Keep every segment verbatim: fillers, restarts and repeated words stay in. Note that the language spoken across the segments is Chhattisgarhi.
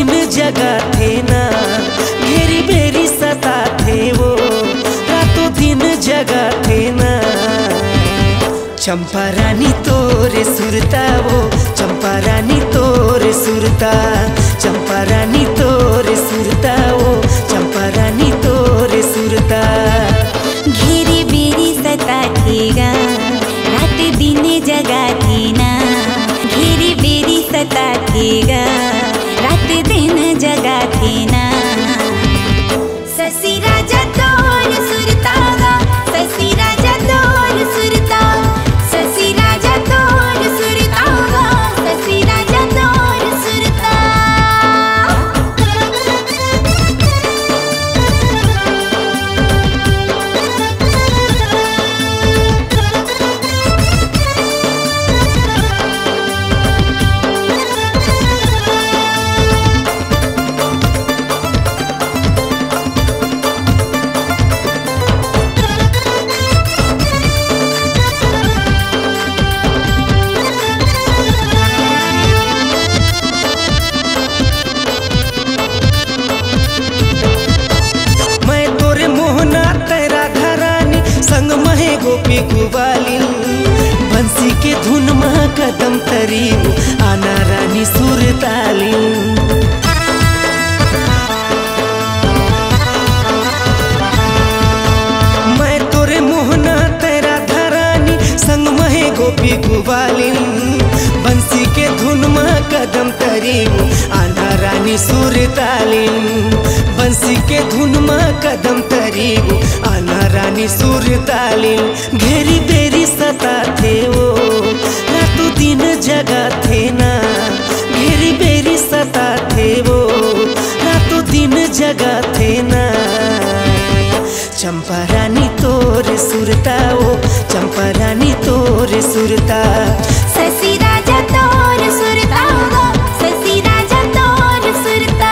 दिन जगाथे ना, घेरी बेरी सताथे वो, रातों दिन जगाथे ना। चंपा रानी तोर सुरता वो, चंपा रानी तोर सुरता, चंपा रानी तोर सुरता वो, चंपा रानी तोर सुरता। घेरी बेरी सताथे गा, रात दिन जगाथे ना। घेरी बेरी सताथे गा, रात दिन जगाथे ना। ससी राजा तोर सुरता गा, ससी राजा तोर सुरता, ससी राजा तोर सुरता गा, ससी राजा तोर सुरता। मैं तोरे मोहना तैं राधा रानी, संग महे गोपी गुबालिन। बंसी के धुन मा कदम तरीबो, आना रानी सुरतालिन। मैं तोरे मोहना तैं राधा रानी, संग महे गोपी गुबालिन। बंसी के धुन मा कदम तरीबो, आना रानी सुरतालिन। बंसी के धुन मा कदम तरीबो, आना रानी सुरतालिन। घेरी बेरी सताथे वो, रातों दिन जगाथे ना। घेरी बेरी सताथे वो, रातों दिन जगाथे ना। चंपा रानी तोर सुरता वो, चंपा रानी तोर सुरता। ससी राजा तोर सुरता वो, ससी राजा तोर सुरता।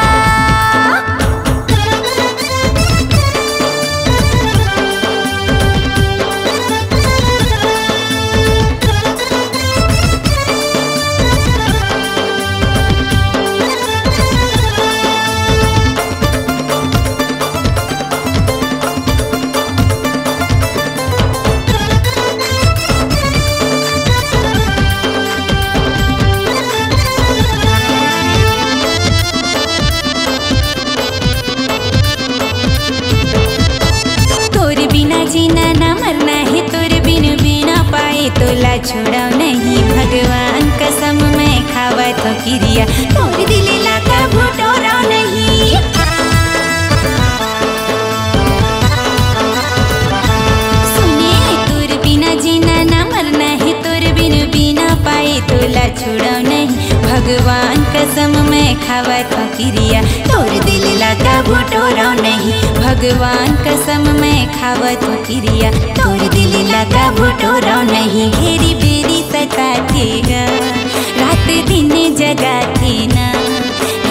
तोर बिना जीना ना मरना हे, तोर बिन बिना पाए तोला छोड़व नहीं। भगवान कसम मैं खावत हो किरिया, तोर दिल ला कभू टोरव नहीं। सुने, तोर बिना जीना ना मरना हे, तोर बिन बिना पाए तोला छोड़व नहीं। भगवान कसम मैं खावत हो किरिया, तोर दिल ला कभू टोरव नहीं। भगवान कसम मैं खावत हो किरिया, तोर दिल ला कभू टोरव नहीं। घेरी बेरी सताथे गा, रात दिन जगाथे ना।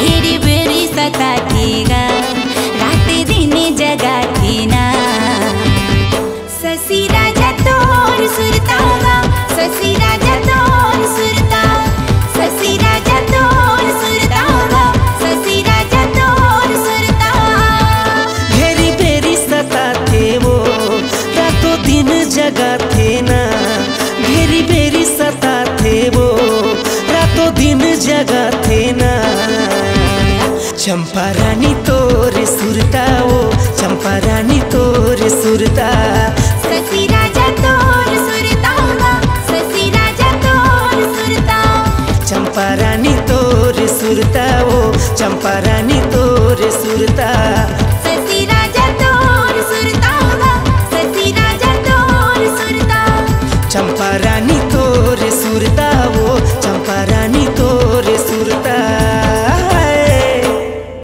घेरी बेरी सताथे गा, रात दिन जगाथे ना। ससी राजा तोर सुरता गा, ससी राजा तोर सुरता, ससी राजा तोर सुरता गा, ससी राजा तोर सुरता। घेरी बेरी सताथे वो, रातों दिन जगाथे ना। घेरी बेरी सताथे वो, रातों दिन जगाथे ना। चंपा रानी तोर सुरता वो, चंपा रानी तोर सुरता। ससी राजा तोर सुरता गा, ससी राजा तोर सुरता। चंपा रानी तोर सुरता वो, चंपा रानी तोर सुरता। ससी राजा तोर सुरता गा, ससी राजा तोर सुरता। चंपा रानी तोर सुरता वो, चंपा